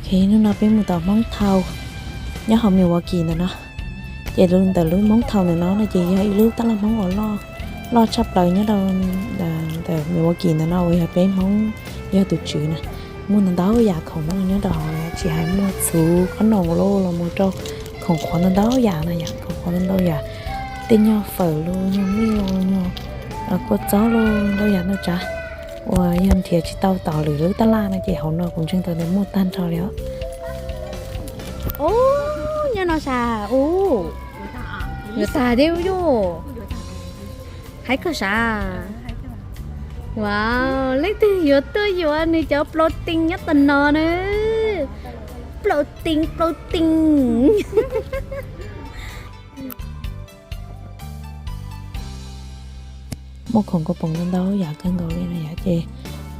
Hnub no peb mus tom Hmoob Thau nyob hauv Milwaukee ntawm no. Ces ntawm lub Hmoob Thau ntawm no no ces yog ib lub tab laj Hmoob uas loj tshaj plaws nyob rau ntawm Milwaukee ntawm no uas yog peb Hmoob yog tus tswv na. Muaj ntau ntau yam khoom nyob rau hauv, tsis hais muaj txhuv qhob noom los mus rau khoom qhuav ntau ntau yam na, yam khoom qhuav ntau ntau yam, tej nyuag fawm los nyuag mij los nyuag kua txob los ntau yam ntau tsav uas yog nrhiav tsis tau tom lwm lub tab laj no ces hauv no kuv ntseeg tau tias muaj tag nrho li os. Ub, nyob no sav ub, yuav tag thiab yus, haib kawg sav. Wow, leej twg yuav tuaj yuav nws cov plaub tee nyob tom no na. Plaub tee, plaub tee. Muaj khoom kua poom ntau ntau yam kawg nkaus li no yom. Ces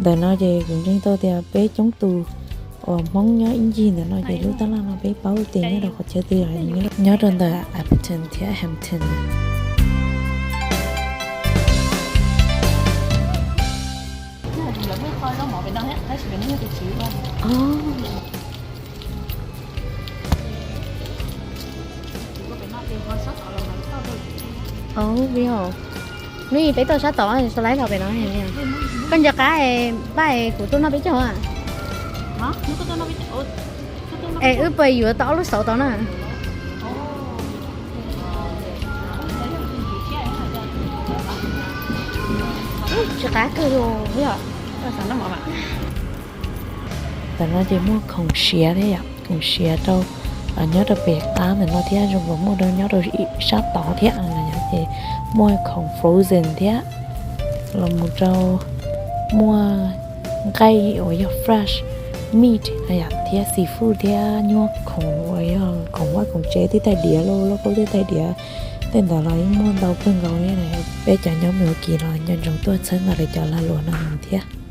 ntawm no ces kuv ntseeg tau tias peb coob tus uas Hmoob nyob ib ncig ntawm no ces lub tab laj no peb paub tias nyob rau qhov chaw twg, nyob rau ntawm Appleton thiab Hampton. Hnub peb tuaj sab tod, sau laib los pem no. Koj nco qab pab kuv tuaj noj peb caug a? Es wb puas yuav tau ob lub xauv tod na? Tsis qab kawg li. Tam no ces muaj khoom siav thiab yom, khoom siav rau nyob rau pem qab ntawm no thiab zoo nkaus muaj rau nyob rau sab tod thiab. Ces muaj khoom frozen thiab los mus rau muaj nqaij uas yog fresh meat thiab seafood thiab nyuag khoom uas yog khoom vaj khoom tsev, tej tais diav, lauj kaub, tej tais diav, tej ntawd los yeej muaj ntau kawg nkaus li. Peb cov nyob Milwaukee los nco ntsoov tuaj txhawb nqa lawv cov lag luam no mus thiab.